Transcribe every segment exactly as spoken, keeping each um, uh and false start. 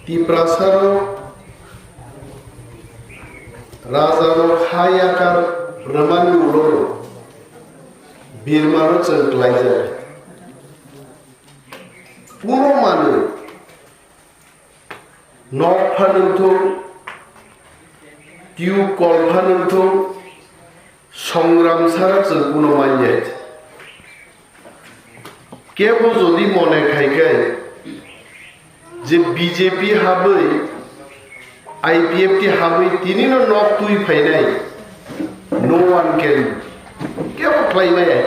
Tiprasarok rajarok ha yakar rwmani ulo birmano chwng klaijak. Puno manwi nok pha nungthung, tube kol pha nungthung, songram sara chwng puno manya. Kebo jodi mone khai khe je B J P habwi, I P F T habwi tinino nok twi phainai, no one can, kebo khlai maya.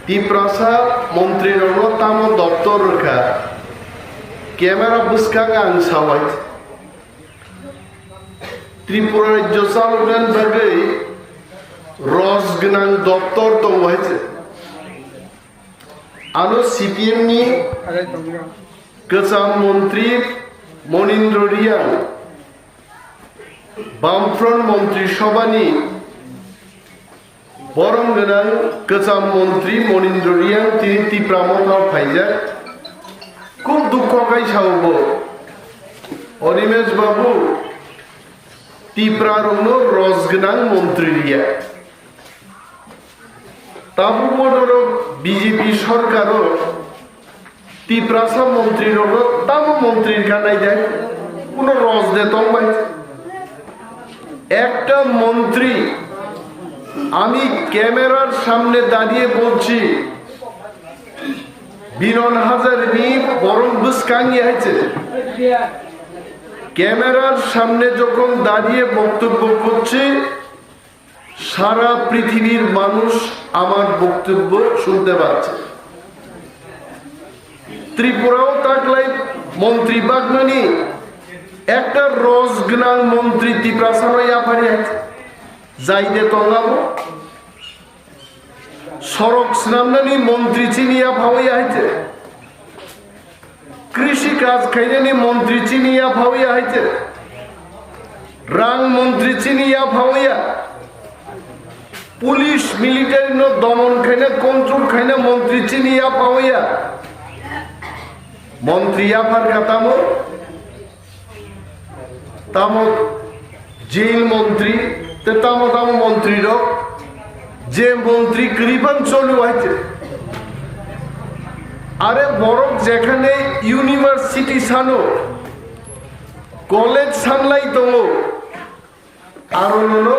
Tiprasa montrirokno tamo doptor rwkha, camera bwskang ang sawai. Tripura rajyo chaloknani bagwi roj gwnang doptor tongo hai se. Ano C P M ni kwcham montri Monindra Riyang, Bamfront montri sobhani borom gwnang kwcham montri Monindra Riyang tini Tipra Motha phaijak. Khub dukho khai sao bo, Animesh babu, Tipra rokno roj gwnang montri riya. Tabuk modorok B J P sorkaro Tiprasa montrirokno tamo montri rwkha naidi, kuno roj de tong bai. একটা মন্ত্রী, আমি ক্যামেরার সামনে দাঁড়িয়ে বলছি, বিনন হাজারিনি বরং বুসকাঙ্গি হয়েছে। ক্যামেরার সামনে যখন দাঁড়িয়ে বক্তব্য করছি, সারা পৃথিবীর মানুষ আমার বক্তব্য শুনতে পাচ্ছে। ত্রিপুরাও তাকলাই মন্ত্রী বাগমানি একটা রস গনাং মন্ত্রী ত্রিপুরা সারাই আফারি আছে। যাইতে তঙ্গাবো সড়ক স্নামনানি মন্ত্রী চিনিয়া ভাওয়া হয়েছে। কৃষি কাজ খাইনানি মন্ত্রী চিনিয়া ভাওয়া হয়েছে, রাং মন্ত্রী চিনিয়া ভাওয়া, পুলিশ মিলিটারি নো দমন খাইনা কন্ট্রোল খাইনা মন্ত্রী চিনিয়া ভাওয়া, মন্ত্রী আফার কাতামো, tamo jail montri, te tamo tamo montri rok, je montri kwrwiphan choli uaite. Are borok jekhane university sano, college sanlai tongo, aro nono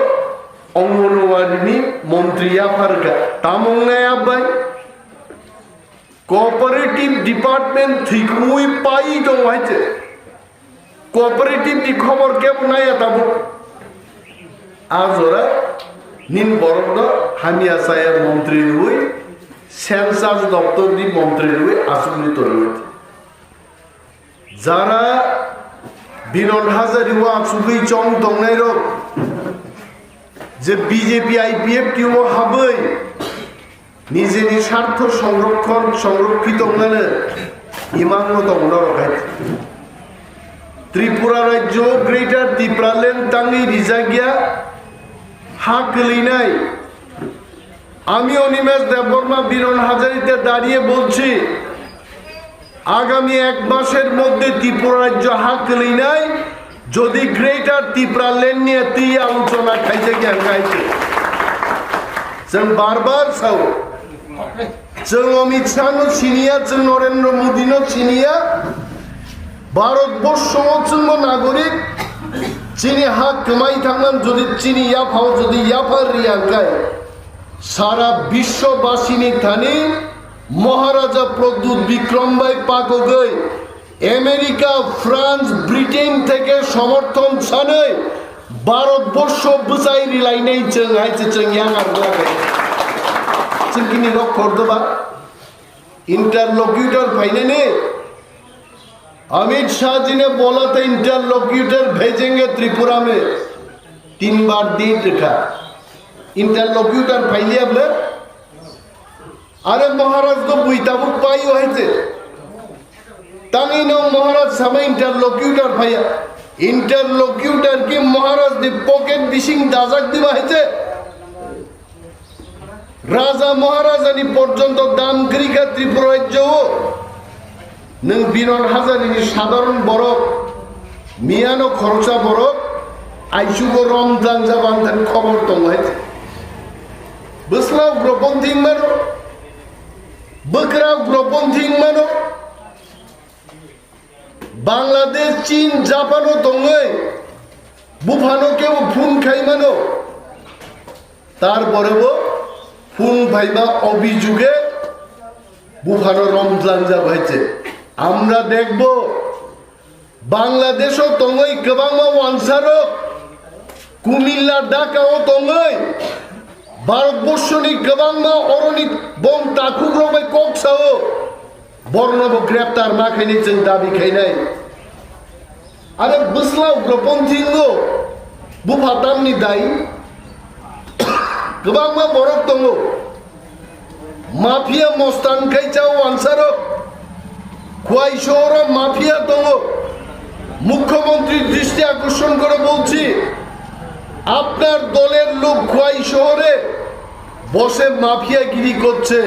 Anganwadi ni montri yapharkha, tamo wngnai abai? Cooperative department thwikwmwi pai tongo hai se. Cooperative ni khobor kebo naiya tabuk. A jora nin borok no hamya chaya montri rwi, census doptor ni montri rwi aswk ni tonwi. Jara Binon Hazari o achugwi chong tongnai rok je B J P I P F T o habwi nijeni sartho songrokhon songrokhi tongnani imang no tongno rok hai. Tripura rajyo Greater Tipraland tangwi rijakya ha kwlwinai. আমি অনিমেষ দেববর্মা বিনন হাজারিতে দাঁড়িয়ে বলছি, আগামী এক মাসের মধ্যে ত্রিপুরা রাজ্য হা kwlwinai, যদি গ্রেটার ত্রিপুরা ল্যান্ড নিয়ে তুই আলোচনা খাইছে কি আমি খাইছে। Chwng bar bar sao. Chwng Amit Shah no siniya, chwng Narendra Modi no siniya. Bharatborsho o chwngbo nagorik, chini ha kwmai thangman jodi chini yaphao jodi yaphar riya hwnkhe, sara biswobasini thani Maharaja Pradyut Bikram bai pakogwi America, France, Britain theke somorthon sanwi Bharatborsho bwchai rilainai chwng hai se chwng yang arwlagwi. Chwng kini rok khordoba interlocutor phainani Amit शाह जी ने बोला था इंटरलोक्यूटर भेजेंगे त्रिपुरा में, तीन बार दे रखा। Interlocutor phailiya bole? Are Maharaj to bui tabuk paio hai se. Tangi no Maharaj sama interlocutor phaiya. Interlocutor ki Maharaj ni pocket bising dajak diba hai se. Raja Maharajani porjonto dam kwrwikha Tripura rajyo o. Nwng Biron Hazarini sadharon borok, miyano khoroksa borok, aichugo romjang jabang thani khobor tongo hai. Bwsla ugroponthi wngmano, bwkra ugroponthi wngmano, Bangladesh, Chin, Japan-o tongwi buphano kebo phone khaimano, tarporebo phone phaiba obhijuge buphano romjang jabaiche. Amra dekbo, Bangladesh-o tongwi kwbangma wansarok, Kumilla, Dhaka-o tongwi Bharatborsoni kwbangma oroni bom takhukrok bai kok sao, bornobo greptar ma khainai chwng dabi khainai. Are bwsla ugroponthi wngo, bupha tamni dai? Kwbangma borok tongo. Mafia mostan khai chao wansarok. Khwai শহরে mafia tongo. মুখ্যমন্ত্রীর দৃষ্টি আকর্ষণ করে বলছি, আপনার দলের লোক খোয়াই শহরে বসে মাফিয়াগিরি করছে,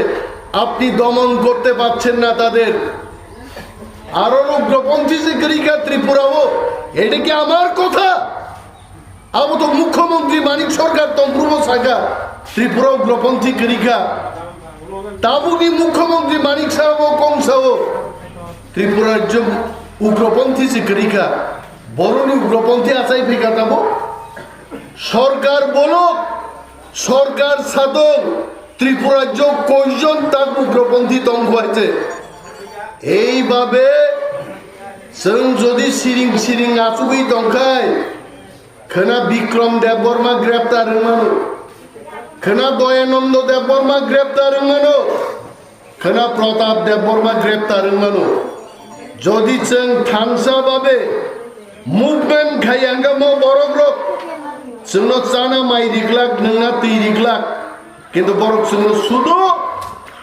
আপনি দমন করতে পারছেন না তাদের। আরো উগ্রপন্থী যে গিরিখা ত্রিপুরাও, এটা কি আমার কথা? Abo to Mukhyamantri Manik Sarkar tongphuru bo saka, Tripura ugroponthi kwrwi kha. Tabukni Mukhyamantri Manik Saha bo kong sao, Tripura rajyo ugroponthi se kwrwi kha. Boroni ugroponthi achai phi kha tabo. Sarkar bolok, sarkar sadok, Tripura rajyo koijon tak ugroponthi tong kho hai se. Eibabe chwng jodi siring siring achugwi tong khai, Khwna Bikrom Debbarma greptar wngmano. Khwna Doyanando Debbarma greptar wngmano. Khwna Pratap Debbarma greptar wngmano. Jodi chwng thansa babe movement khai ang kha mo borok rok, chwngno chana mai riklak, nwngna twi riklak. Kintu borok chwngno sudo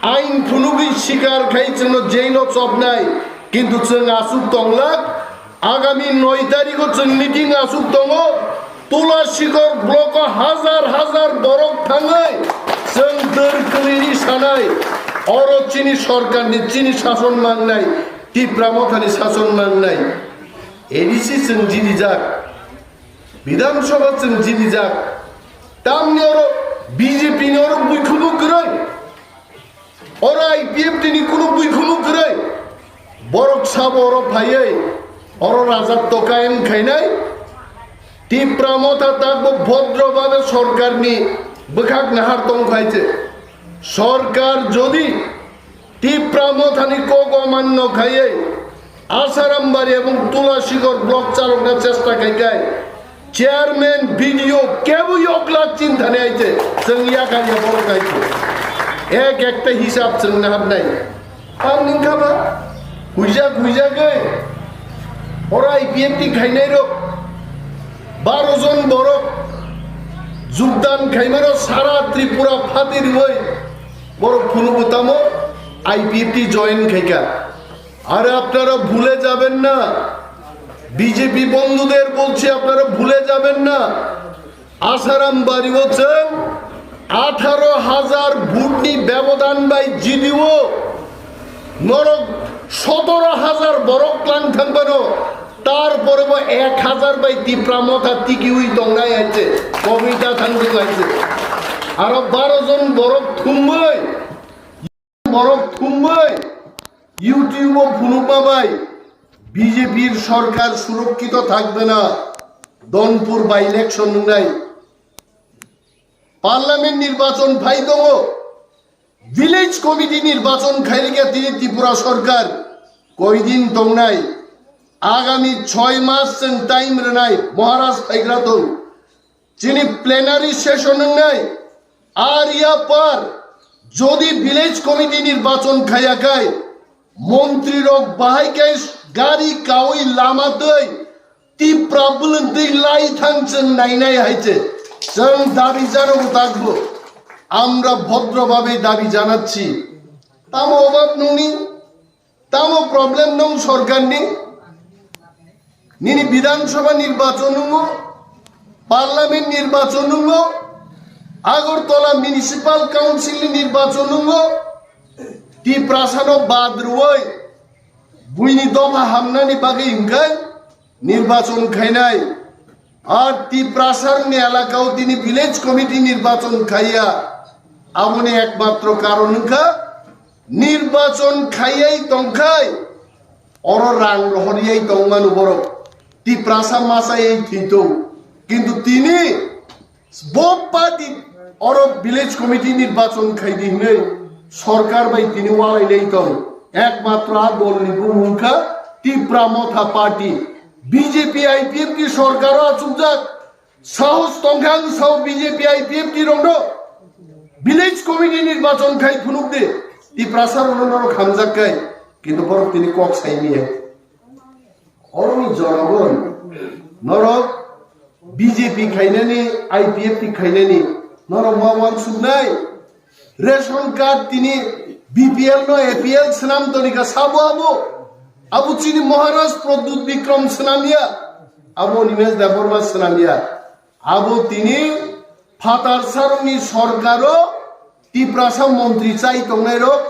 ain phunugwi sikar khai chwngno jailo chopnai. Kintu chwng aswk tonglak, agami noi tarikho chwng meeting aswk tongo, Tulashikor block-o hazar hazar borok thangwi chwng dwr kwlwini sanai, oro chini sorkarni chini sason mangnai, Tipra Mothani sason mangnai. A D C chwng jinijak, Bidhan Sabha chwng jinijak, tamni oro B J P ni oro buikhumu kwrwi. Oro I P F T ni kunu buikhumu kwrwi. Borok sabo oro phaiwi oro rajak tokayan khainai. Tipra Motha takbo bhodro babe sorkarni bwkhak nahar tong khai se. Sorkar jodi Tipra Mothani kok omanno khaiwi Asaram Bari ebong Tulashikor block chalokna chesta khai khai chairman, B D O kebo yoklak chinthani aite chwng yakar ya borok aite. Ek ekta hisab chwng naharnai. Ang ningkha ba huijak huijagwi oro I P F T khainai rok baro jon borok jugdan khaimano sara Tripura phati rwwi borok phunukgo tamo I P F T join khaikha. আরে আপনারা ভুলে যাবেন না, বিজেপি বন্ধুদের বলছি আপনারা ভুলে যাবেন না। আসারাম বাড়িও চং আঠারো হাজার ভোটনি ব্যবধান বাই জিডিও নরক সতেরো হাজার বরক ক্লাং থাকবেন, তারপরে এক হাজার বাই তিপ্রা মথা টিকি উই দংনাই আইছে, কবিতা থাকবে আইছে। আরো বারো জন বরক থুমবই, বরক থুমবই YouTube-o phunukma bai B J P-r sorkar surokkhito thakbe na, Donpur by-election wngnai, parliament nirbachon phai tongo, village committee nirbachon khairikya tini Tripura sorkar, koidin tongnai, agami choi mas chwng time rwnai, Maharaj phaigra tong, Chini plenary session wngnai, ar yapar jodi village committee nirbachon khaya khai, montri rok bahai khai gari kawi lama twi, Tipra bwlwng twi lai thang chwng nainai hai se, chwng dabi jano bo takbo, আমরা ভদ্রভাবে দাবি জানাচ্ছি। Tamo obab nungni? Tamo problem nung sorkarni? Nini Bidhan Sabha nirbachon nungo, Parliament nirbachon nungo, Agartala Municipal Council ni nirbachon nungo, Tiprasano bad rwoi, Buini dopha hamnani bagwi hwnkhe nirbachon khainai. Ar Tiprasarni elakao tini village committee nirbachon khaiya. Aboni ekmatro karon wngkha nirbachon khaiwi tongkhai oro rang rohorwi tongmano borok. Tiprasa masa ei thwitong. Kintu tini bo party oro village committee nirbachon khaidi hinwi sorkar bai tini walai lai tong. Ekmatro a dolni bumung kha Tipra Motha Party. B J P I P F ni sorkaro achukjak. Sahos tongkha ang sao B J P I P F ni rokno village committee nirbachon khai phunuk de. Tiprasa rokno norok hamjak kai. Kintu borok tini kok sai miya. Oro jonogon norok B J P khainani, I P F T khainani norok ma wansuknai. Ration card tini B P L no A P L swnam tonika sabo abo. Abo chini Maharaj Pradyut Bikram swnamya. Abo Animesh Debbarma swnamya. Abo tini phatar sarokni sorkaro Tiprasa montri chai tongnairok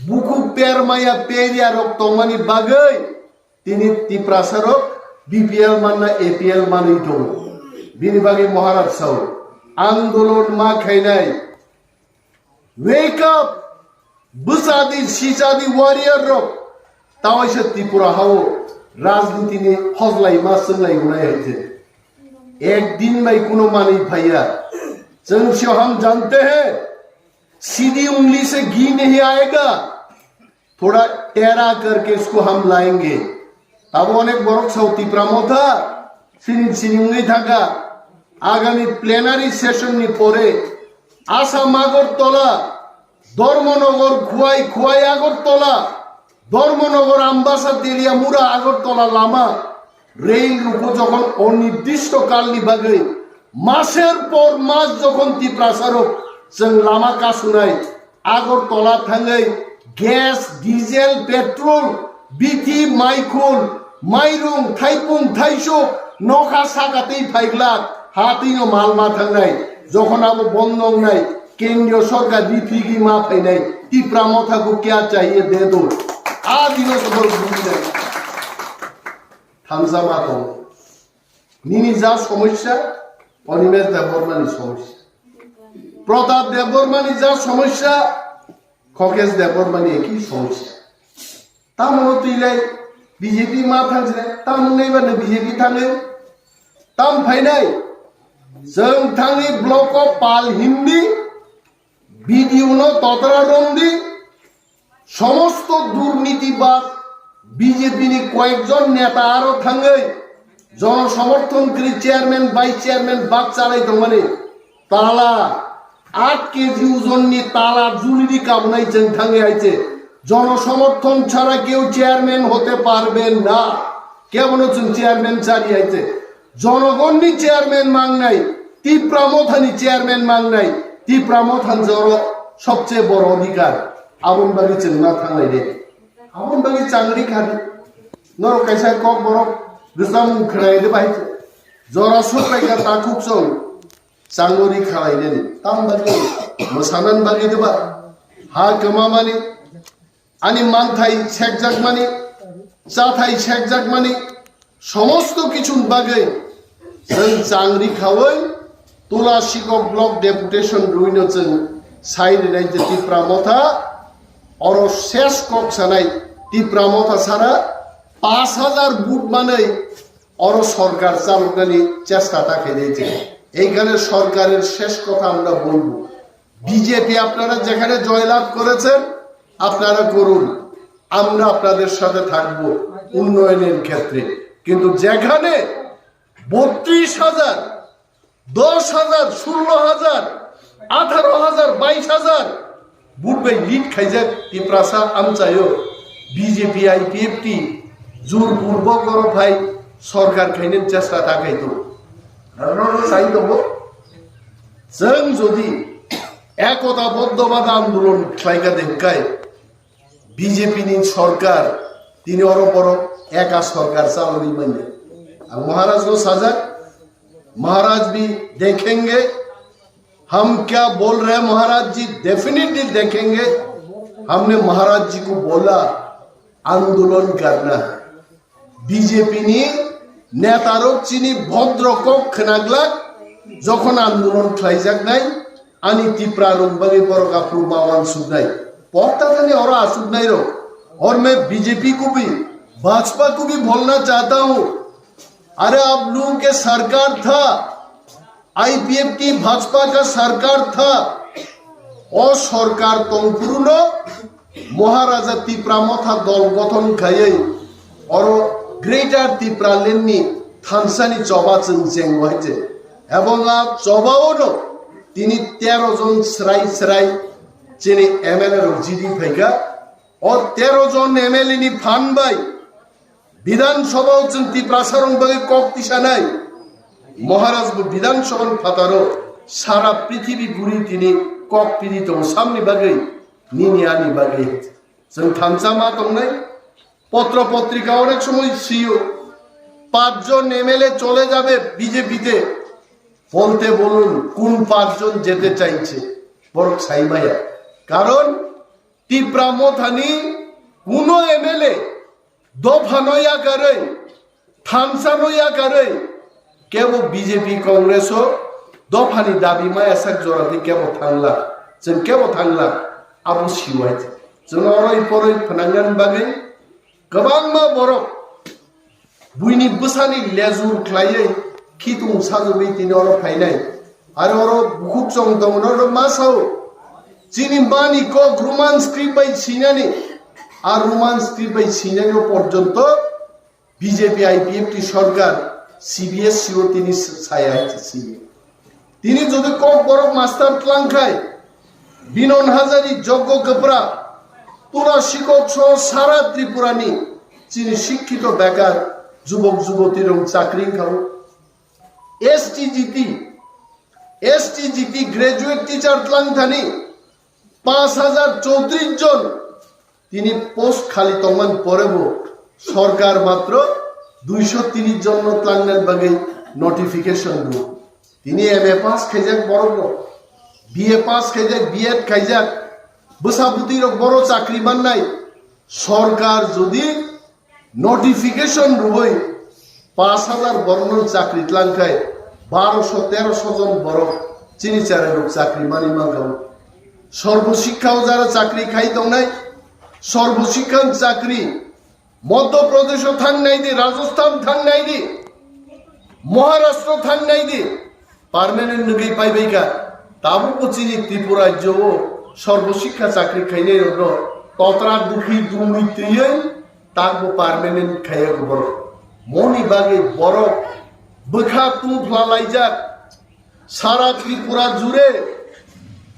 bukhuk permaya peria rok tongmani bagwi tini Tiprasarok B P L manna A P L manwi tongo. Bini bagwi Maharaj sao, andolon ma khainai. Wake up! Bwsadi, sisadi warrior rok. Tawaisa Tripura hao rajniti ni hojlai ma swnglai gunai hai je. Ek din bai kuno manwi phaiya. Chwng sio ham jante hai. Sidi ungli se ghee nahi aayega. Thoda tera karke isko ham layenge. Tabo onek borok sao Tipra Motha, sining sining wngwi thangkha. Agami plenary session ni pore Assam Agartala, Dharmanagar, Khowai, Khowai Agartala, Dharmanagar, Ambasa, Teliamura, Agartala lama rail ruko jokhon onirdisto kalni bagwi maser por mas jokhon Tiprasarok chwng lama kasunai, Agartala thangwi gas, diesel, petrol, bithi, maikhul, mairung, thaipung, thaisuk, nokha saka tei phaiglak, ha twino mal ma thangnai. Jokhon abo bondo wngnai, kendriyo sorkar rifrigwi ma phainai, Tipra Motha ko kya chahiye de do. A dino se borok bujinai. Thamsa ma tongo. Nini ja somosya, Animesh Debbarmani somosya. Pratap Debbarmani ja somosya, Khokesh Debbarmani eki somosya. Tamo twilai B J P ma thangjinai, tamo naiba no B J P thangwi. Tam phainai, chwng thangwi block o pal himdi, B D O no totra romdi, somosto durnitibad B J P ni koyekjon neta aro thangwi jono somorthon kwrwi chairman, vice chairman bak chalai tongmani tala, aat K G ujonni tala julidi kabunai chwng thangwi hai se. Jono somorthon chhara keu chairman hote parbe na. Kebono chwng chairman chari hai se. Jonogonni chairman mangnai, Tipra Mothani chairman mangnai, Tipra Mothani joro sobche boro odhikar. Aboni bagwi chwng ma thanglai de. Aboni bagwi changri khadi. Norok kaisa kok borok rwchapmung khwnai de bai se. Jora sok bai kha takhuk chwng. Changori khalai nini. Tam bagwi, mwsanan bagwi diba? Ha kwmamani, ani manthai sekjakmani, chathai sekjakmani, somosto kichun bagwi chwng changri khawi Tula Sikok Block Deputation rwino chwng sai rinai je Tipra Motha, oro ses kok sanai Tipra Motha sara pash hajar vote manwi oro sorkar chaloknani chesta ta khainai je. Eikhane sorkarer shesh kotha amra bolbo. B J P apnara jekhane joylav korechen, apnara korun, amra apnader sathe thakbo unnoyoner khetre. Kintu jekhane bottrish hajar, dosh hajar, sullo hajar, atharo hajar, bais hajar vote bai lead khaijak Tiprasa amchaio B J P I P F T jur purbo koro phai sorkar khainani chesta ta khaito. Sai tongo. Chwng jodi ekota boddobad andolon khlaikha de hwnkhe B J P ni sorkar, tini oro borok eka sorkar chalogwi manya. Ang Maharaj no sajak, Maharaj bhi dekhenge, hum kya bol rahe Maharaj ji, definitely dekhenge, humne Maharaj ji ko bola, Andolon karna. B J P ni netarok chini bhodro kok khwnaglak, jokhon andolon khlaijaknai, ani Tipra rok bagwi borok aphuru ma uansuknai. Pokta thani oro asuknai rok. और मैं B J P को भी, भाजपा को भी बोलना चाहता हूँ, अरे आप लोगों के सरकार था, I P F T Bhajpa का सरकार था, o sorkar tongphuru no Maharaja Tipra Motha dol gothon khaiwi oro Greater Tipraland ni thansa ni choba chwng chengwai se. Ebong a choba o no tini tero jon srai srai chini M L A rok jidi phaikha. O tero jon M L A ni phan bai Bidhan Sabha o chwng Tiprasa rok bagwi kok tisanai. Maharaj bo Bidhan Sabha ni phataro sara prithibi guri tini kok piri tongo samni bagwi, nini ani bagwi. Chwng thansa ma tongnai, potro potrika onek somoi siyo, পাঁচজন M L A চলে যাবে বিজেপিতে, বলতে বলুন কোন পাঁচজন যেতে চাইছে, borok saimaya. Karon Tipra Mothani kuno M L A dophano yakarwi, thansano yakarwi, kebo B J P Congress o dophani dabi maya sak jora di kebo thangla, chwng kebo thangla, abo siwai. Chwng oroi poroi phnangnani bagwi kwbangma borok buini bwsani lejur khlaiwi khitung sajagwi tini oro phainai. Aro oro bukhuk chong tongo, norok ma sao? Chini mani kok Roman script bai sinani, a Roman script bai sinani porjonto B J P I P F T sorkar C B S C o tini saya hai se sini. Tini jodi kok borok master tlang khai, Binon Hazari, Joggo Kapra, Tula Sikok soho sara Tripura ni chini sikkhito bekar jubok juboti rok chakri wngkha o. S T G T, S T G T graduate teacher tlang thani paanch hajar chowtris jon tini post khali tongmani pore bo sorkar matro duisho tris jon no tlangnani bagwi notification rwo. Tini M A pass khaijak borok rok, B A pass khaijak, B Ed khaijak, bwsa bwtwi rok boro chakri mannai. Sorkar jodi notification rwui paanch hajar borokno chakri tlang khai, barosho terosho jon borok chini cherai rok chakri mani mankha. Sarva Shiksha o jara chakri khai tongnai, Sarva Shiksha ni chakri Madhya Pradesh o thang nai di, Rajasthan thang nai di, Maharashtra thang nai di, permanent nugui paibai kha. Tabuk bo chini Tripura rajyo o Sarva Shiksha chakri khainai rok no totra dukhi dungwi twiwi tak bo permanent khaiya borok. Moni bagwi borok bwkha tungphla laijak. Sara Tripura jure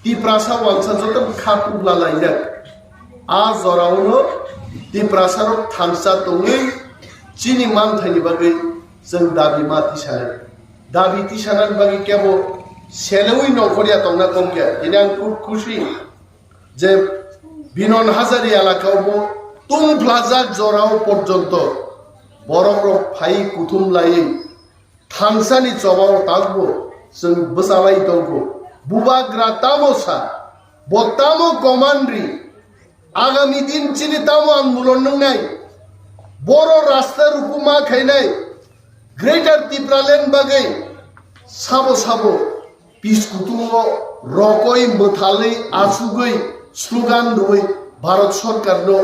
Tiprasa wansa joto bwkha tungphla laijak. A jorao no Tiprasa rok thansa tongwi chini manthaini bagwi chwng dabi ma tisanai. Dabi tisanani bagwi kebo selewi nongkhorya tongna tongkhe. Tini ang khub khusi je Binon Hazari elaka o bo tungphlajak jorao porjonto borok rok phai kuthum laiwi thansani chobao takbo chwng bwchalai tongo. Bubagra tamo sa, bo tamo command ri, agami din chini tamo andolon nwngnai, boro rasta ruku ma khainai, Greater Tipraland bagwi sabo sabo pis kutungo rokoi mwthalwi achugwi slogan rwui Bharat Sarkarno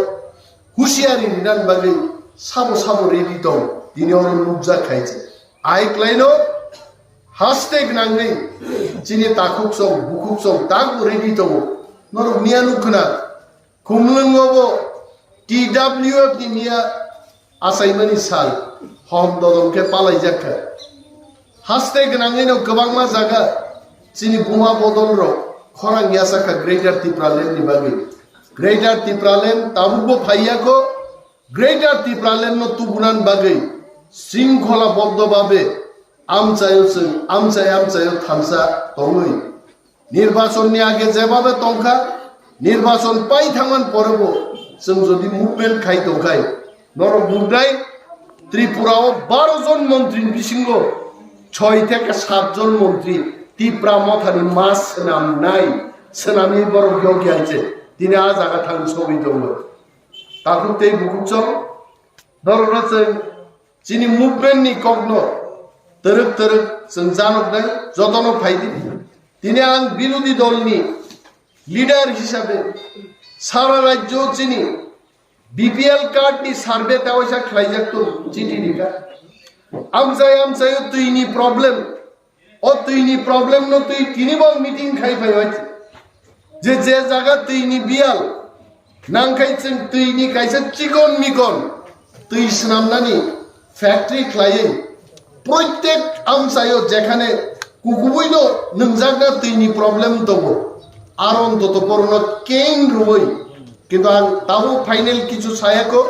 husiari rinani bagwi sabo sabo ready tong, tini oro nukjak khai se. Ai klaino haste gwnangwi chini takhuk song, bukhuk song takbo ready tongo. Norok miya nukkhna, Khumlwngo bo T W F ni miya achaimani sal hom dodom khe palaijak kha. Haste gwnangwino kwbangma jaga chini buma bodol rok khorang yasa kha Greater Tipraland ni bagwi. Greater Tipraland tabukbo phaiya kho. Greater Tipraland no tubunan bagwi sringkhola boddo babe amchaio chwng amchai amchaio thansa tongwi. Nirbachon ni age jebabe tongkha, nirbachon pai thangman porebo chwng jodi movement khai tongkhai, norok nuknai Tripura o baro jon montri ni bisingo choi theke sat jon montri Tipra Mothani ma swnamnai, swnamwi borok yokya hai se tini a jaga thang sogwi tongo. Takhuk tei bukhuk chwng, norokno chwng chini movement ni kokno twrwk twrwk chwng janoknai jotono phaidi. Tini ang birodhi dolni leader hisabe sara rajyo chini B P L card ni survey tawaisa khlaijak tongo, chini rikha. Amchai amchaio twini problem, o twini problem no twi tini bo meeting khai phai bai. Je je jaga twini biyal nangkhai chwng twini kaisa chikon mikon twi swnamnani factory khlaiwi, proitek amchaio jekhane kukubuino nwngjakna twini problem tongo, aro ontoto porno kein rwui. Kintu ang tabuk final kichu sayako,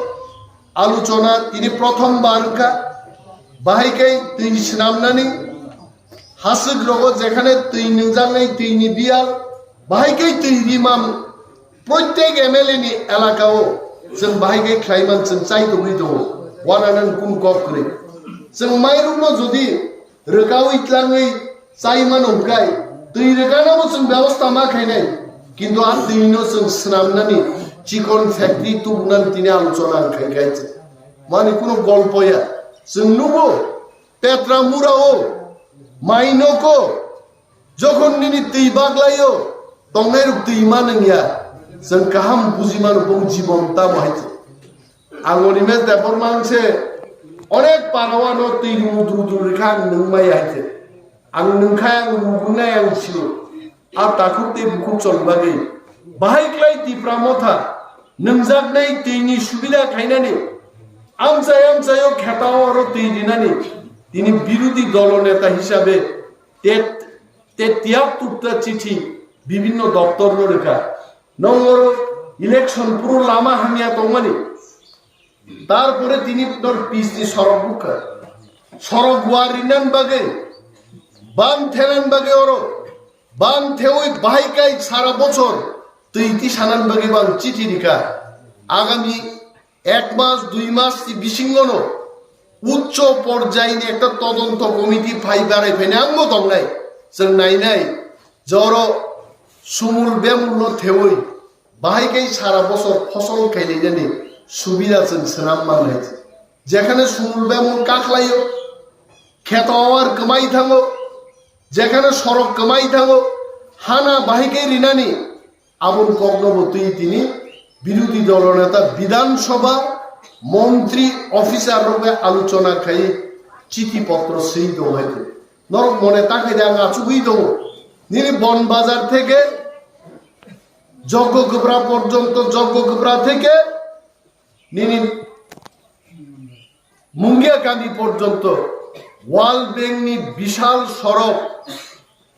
aluchona tini prothom bar wngkha, bahai khe twi swnamnani haswk rogo jekhane twi nwngjaknai twini biyal, bahai khe twi rimam. Proitek M L A ni elaka o chwng bahai khe khlaiman chwng chai tongwi tongo, uananani kunu kok kwrwi. Chwng mairokno jodi rwkaui tlangwi chai mano hwnkhe twi rwkana bo chwng bebosta ma khainai, kintu a twino chwng swnamnani chikon factory tubunani tini aluchona ang khai khai chwng. Mani kunu golpo ya, chwng nugo Tetra mura o, mai nogo, jokhon nini twi baglaio, tongnai rok twi manwng ya, chwng kaham buji mano bong jibon tamo hai se. Ang oni mes debor mang se, onek parawano twi rudu rudu rikha ang nwng mai hai se. Ang nwng khai ang rugunai ang sio. A takhuk tei bukhuk chwng bagwi bahai klai Tipra motha nwngjaknai twini subida khainani, amchai amchaio khetao oro twi rinani tini birodhi dolo neta hisabe te, te tiyap tukta chithi bibhinno doptorno rwkha. Nong oro election puro lama hamya tongmani. Tarpore tini nor P C sorok bukha. Sorok war rinan bagwi, ban thenan bagwi oro, ban thewi bahai kai sara bochor twi tisanan bagwi bang chithi rikha. Agami ek mas, dui mas ni bisingono uccho porjayini ekta todonto committee phai barai phaini ang bo tongnai. Chwng nainai, joro sumul bemulno thewi, bahai khe sara bosor phosol khailainani subida chwng swnam manlai. Jekhane sumul bemul kakhlaio, kheto awar kwmai thango, jekhane sorok kwmai thango, hana bahai khe rinani, aboni kokno bo twi tini birodhi dolo neta Bidhan Sabha montri officer rok bai aluchona khai chithi potro swi tongo hai khe. Norok mone ta khe de ang achugwi tongo. Nini Bon Bazar theke Joggo Gobra porjonto, Joggo Gobra theke nini Mungia Kami porjonto World Bank ni bishal sorok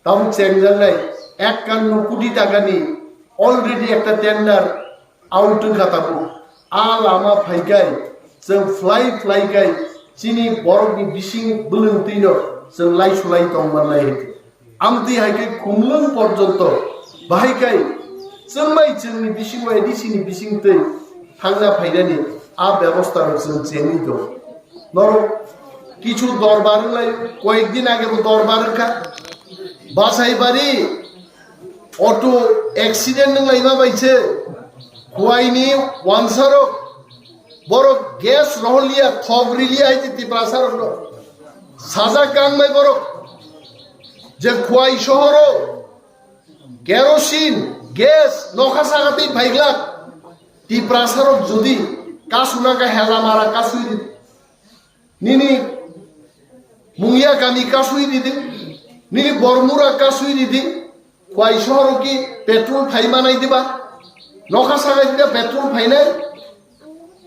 tabuk chengjaknai ekkanno koti takani already ekta tender out wngkha tabuk. A lama phaikai chwng fly fly kai chini borokni bising bwlwng twino chwng lai sulai tongmanlai hai khe. Amtwi hai khe Khumlwng porjonto bahai kai chwngbai chwngni bising bai A D C ni bising twi thangna phainani a bebosta rok chwng chengwi tongo. Norok kichu dorbar wnglai, koyek din age bo dorbar wngkha. Basaibari auto accident wnglaima bai se Khwaini wansarok borok gas rohorliya, thok riliya hai se Tiprasarokno. Sajak kangmai borok je Khwai sohoro kerosene, gas nokha sagatwi phaiglak. Tiprasarok jodi kasuna ka hela mara kasui di. Nini Mungia Kami kasui di di. Nini Bormura kasui di di. Khwai sohoro ki petrol phai manai diba? Nokha sagai diba petrol phainai?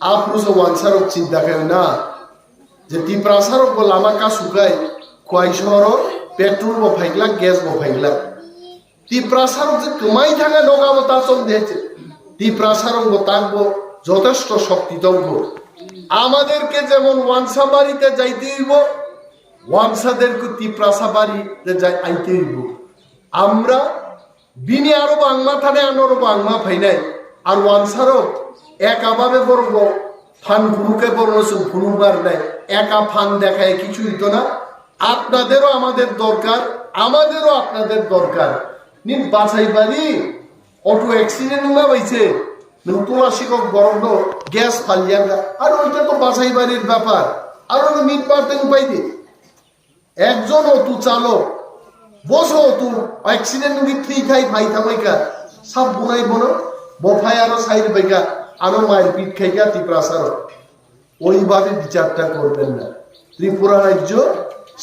Aphuruso wansarok chinta khayo na. Je Tiprasarok bo lama kasukai Khwai sohoro petrol bo phaiglak, gas bo phaiglak. Tiprasarok je kwmai thanga nogo abo ta chong de che. Tiprasarok bo tak bo jotesto shokti tongo. Amaderke jemon wansa barite jaite hoibo, wansaderke Tiprasa barite jai-, aite hoibo. Amra bini aro bangma thane anoro bangma phainai. Ar wansarok eka babe borok bo phan phuru khe borokno chwng phunuk barnai. Eka phan dekhai kichu hito na. আপনাদেরও আমাদের দরকার, আমাদেরও আপনাদের দরকার. Nini Basaibari auto accident wngma bai se Nwng tula sikok borokno gas phalyangkha. Aro ita to bachai barir bapar. Aro no meat part wng pai di. Ekjon auto chalok, boso auto accident wngwi thwi thai phai thangbai kha. Sab bunai bono, bo phai aro sai rwbai kha. Ano mairpit khai kha Tiprasa rok. ওইভাবে বিচারটা করবেন না। ত্রিপুরা রাজ্য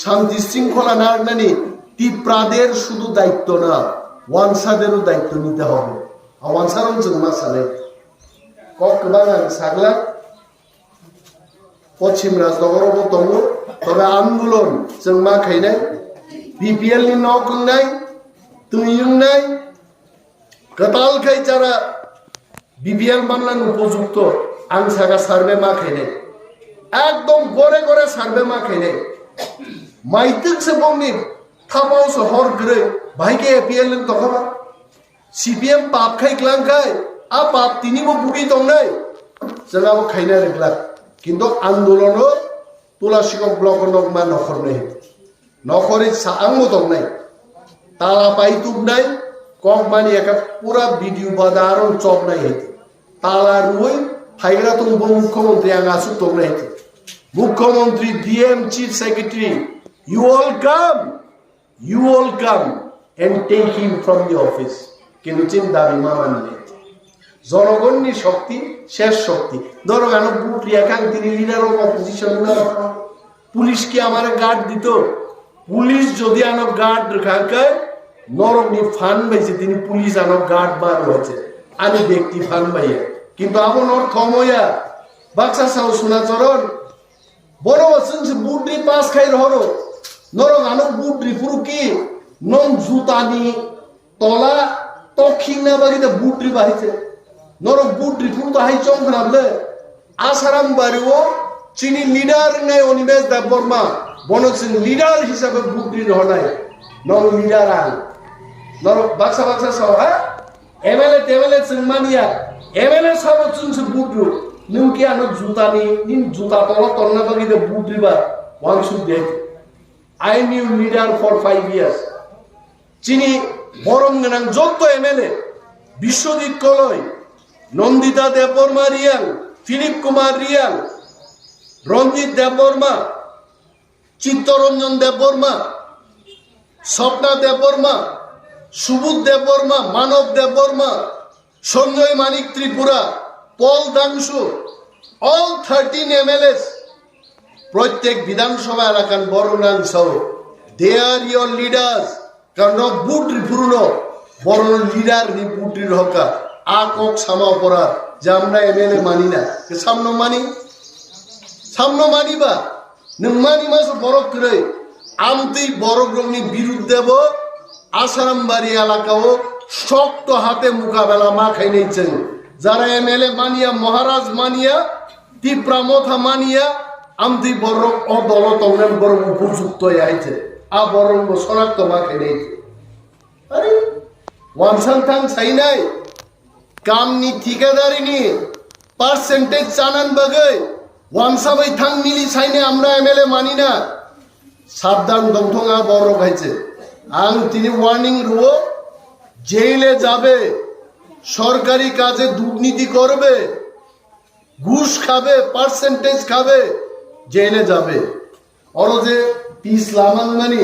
শান্তি শৃঙ্খলা না রাখনানি তিপ্রাদের শুধু দায়িত্ব না, ওয়ানসাদেরও দায়িত্ব নিতে হবে। আর ওয়ানসারও যেমন সালে কক কেবাং সাগলা পশ্চিম রাজনগরও tongo, তবে আন্দোলন যেমন খাইনাই, BPL ni nok wngnai, twi wngnai, kwtal khai jara BPL মামলার উপযুক্ত আংসাগা সার্ভে মা খাইনাই, একদম ঘরে ঘরে সার্ভে মা খাইনাই। মাইতক সে বংনি থাপাও সে হর গ্রে ভাইকে এপিএল তখন সিপিএম পাপ খাই ক্লাং খাই, আ পাপ তিনিবো ভুগি tongnai, সেটাও খাইনা রেখলা। কিন্তু আন্দোলনও তুলাসিকো ব্লক নক মা নখর নেই। Nokhori sa ang mo tongnai. Tala pai tubnai, kok mani eka pura video bada aron chopnai hete. Tala rui, phaigra tong bo mukhyamantri ang asuk tongnai hete. Mukhyamantri, D M, Chief Secretary, you all come, you all come and take him from the office. Kintu chin dabi ma manle. জনগণনি শক্তি, শেষ শক্তি। ধরো, কেন ভোট রিয়া খান তিনি leader of opposition না? পুলিশ কি আমার গার্ড দিত? পুলিশ যদি আনো গার্ড রাখাকে নরকনি ফান পাইছে, তিনি পুলিশ আনো গার্ড বার হয়েছে। আমি ব্যক্তি ফান পাইয়া। কিন্তু আবো নর থময়া, বাক্সা সাউ Sonacharan, Borok chwng se budri pass khai rohoro. Norok ano budri phuru ki nong jutani tola tokhingna bagwi da budri bahai se. Norok budri phuru da hai chong khna ble. Asaram bario chini leader wngnai Animesh Debbarma. Bono chwng leader hisabe budri rohonai. Nong leader ang. Norok baksa baksa sao ha? M L A, T M L A chwng manya, M L A sabo chwng se budru. Nwng ki ano juta ni, nini juta tolo tonna bagwi de budri ba, wansuk de. I knew leader for five years. Chini borom gwnang jotto M L A, Biswajit Koloi, Nandita Debbarma Reang, Philip Kumar Reang, Ranjit Debbarma, Chittaranjan Debbarma, Swapna Debbarma, Subodh Debbarma, Manav Debbarma, Sanjay Manik Tripura, Paul Dangsu, all thirteen M L As, protyek Bidhan Sabha elakan borok nang sao, they are your leaders. Karon no budri phuruno, borok no leader ni budri rohorkha. A kok sama opora, je amra M L A mani na. Ke samno mani? Samno mani ba? Nwng mani maso borok kwrwi. Amtwi borok rokni birudde bo Asaram bari elaka o shokto hate mukabela ma khainai chwng. Jara M L A mania, Maharaj mania, Tipra Motha mania, amtwi borok o dolo tongnai borok upojukto ya hai se. A borok bo sonakto ma khainai se. Are, wansang thang sainai, kamni thikadarini percentage chanan bagwi, wansa bai thang mili sainai amra M L A manina. Sabdan dongthong a borok hai se. Ang tini warning ruo, জেলে যাবে, সরকারি কাজে দুর্নীতি করবে, ঘুষ খাবে, percentage খাবে, জেলে যাবে. Oro je peace lamang mani,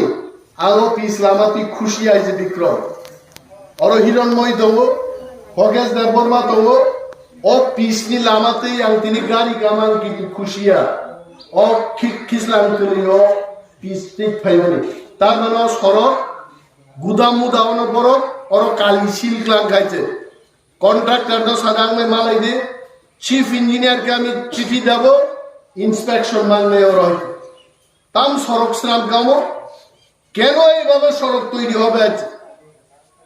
ang o peace lama twi khusi hai je Bikrom. Oro Hironmoi tongo, Hogesh Debbarma tongo, o peace ni lama twi ang tini gari kamang kintu khusi ya. O khi-, khislang kwrwi o peace twi phaimani. Tar mane o sorok gudam muda ono borok, oro kali sil klang khai se. Contractor no sadang nai malai de, chief engineer kami chithi dabo, inspection mang nai oro. Tam sorok sram kamo, কেন এইভাবে সড়ক তৈরি হবে আজ?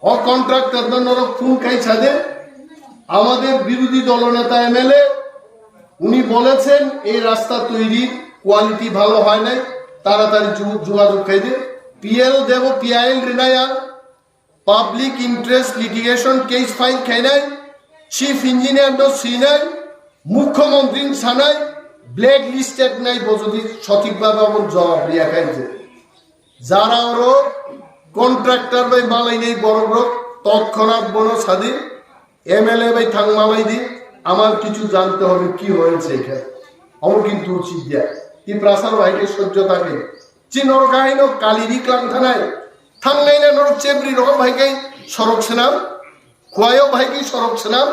ও contractor no norok phone khai sade, আমাদের বিরোধী দলনেতা এমএলএ, উনি বলেছেন এই রাস্তা তৈরির কোয়ালিটি ভালো হয় নাই, তাড়াতাড়ি যু-, যোগাযোগ খাই দে। পিএল দেব, পিআইএল রিনায়া, Public Interest Litigation case file khainai, Chief Engineer no sinai, Mukhyamantri sanai, blacklisted nai bo jodi sothik bhabe obo jawab riya khai je. Jara oro contractor bai malainai borok rok totkhonat bono sadi, M L A bai thang malai di, আমার কিছু জানতে হবে কি হয়েছে এখানে। Omo kintu ucit ya. Tiprasa bai khe sojjo ta khe. Chin norok haino kaliri klang thanai. Thangnai na norok chebri rok bai khe sorok swnam. Kuayo bai khe sorok swnam.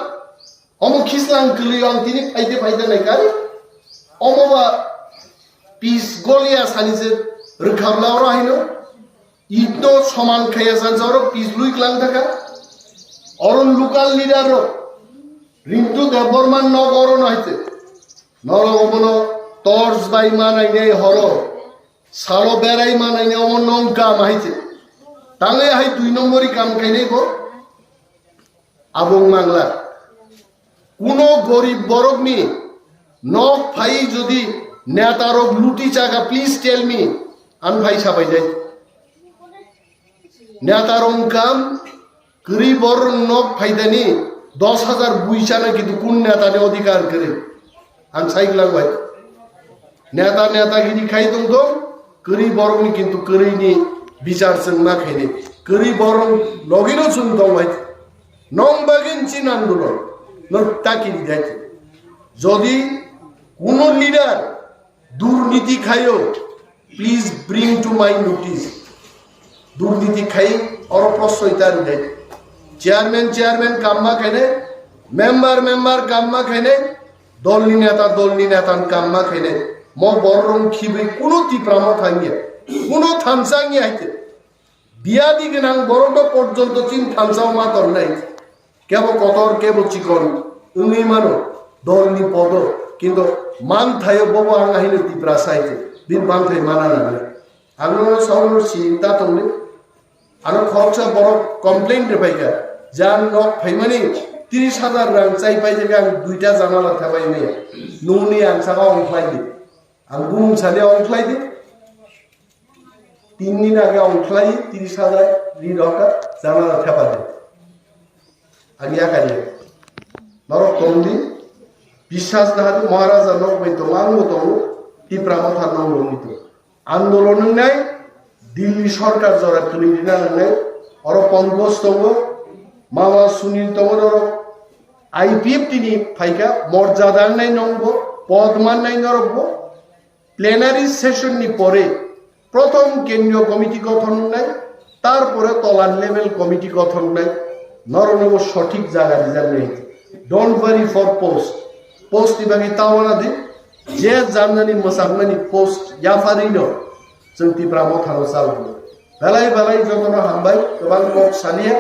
Omo khislang kwlwi ang tini phaide phaide nai kai. Omo ba pis golia sani se rwkhamla oro haino. Itno soman khaya sansa oro pis lui klang thaka. Oro local leader rok. Rintu Debbarma nok oro no haite. Norok omono torch bai manai nei horo. Salo berai manai nei omo nong kam haite. Tangle hai dui nombori kam khainai bo. Abong mangla. Kuno gorib borokni nok phai jodi netarok luti chaga, please tell me. An phai sabai jai. Netarok kam kwrwi borok nok phaidani dos hajar bui chana kintu kun netani odhikar kwrwi? Ang sai glak bai. Neta neta gini khai tong tong, kwrwi borokni kintu kwrwini bichar chwng ma khainai. Kwrwi borok logino chwng tong bai. Nong bagin chin andolon, nong taki rijai. Jodi kuno leader durniti khayo, please bring to my notice. Durniti khai oro prosoi ta rijai. Chairman, chairman kamma khaine, member, member kamma khaine, dolni neta, dolni neta kamma khaine. Mo borok khibri kuno Tipra Motha wngya, kuno thansa wngya haite. Biyadi gwnang borok no porjonto chin thansa ma tornai. Kebo kotor, kebo chikon wngwi mano dolni podo, kintu manthaio bobo ang ahino Tiprasa hai se, bini manthai mana nangnai. Ang no saono sinta tongni, ano khoroksa borok complain rwphaikha, je ang nok phaimani tris hajar rang chai paijak, ang duita janala thepai maya, nungni ang saka ongkhlai di, ang bumung sani ongkhlai di. Tin din age ongkhlai tris hajar ri rokha janala thepa de. Ani akani. Norok tongdi. Biswas nahadu Maharaja nok bai tongo, ang bo tongo. Tipra Motha nok nungni tongo. Andolon wngnai Delhi sorkar jora kwlwi rina nangnai. Oro Pankaj tongo. Mama Sunil tongo norok. I P F T ni phaikha morjada wngnai nongbo. Pod mannai norokbo. Plenary session ni pore prothom kendriyo committee gothon wngnai, tarpore tola level committee gothon wngnai, norokno bo sothik jaga rijaknai. Don't worry for post. Post ni bagwi tawana di, je janani mwchangmani post yapharino chwng Tipra Mothano chalgo. Belai belai jotono hambai, kwbang kok saliya,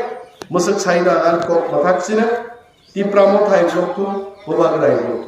mwswk saino ang kok mwthak sino. Tipra Motha hai sokthung, Bubagra hai sokthung.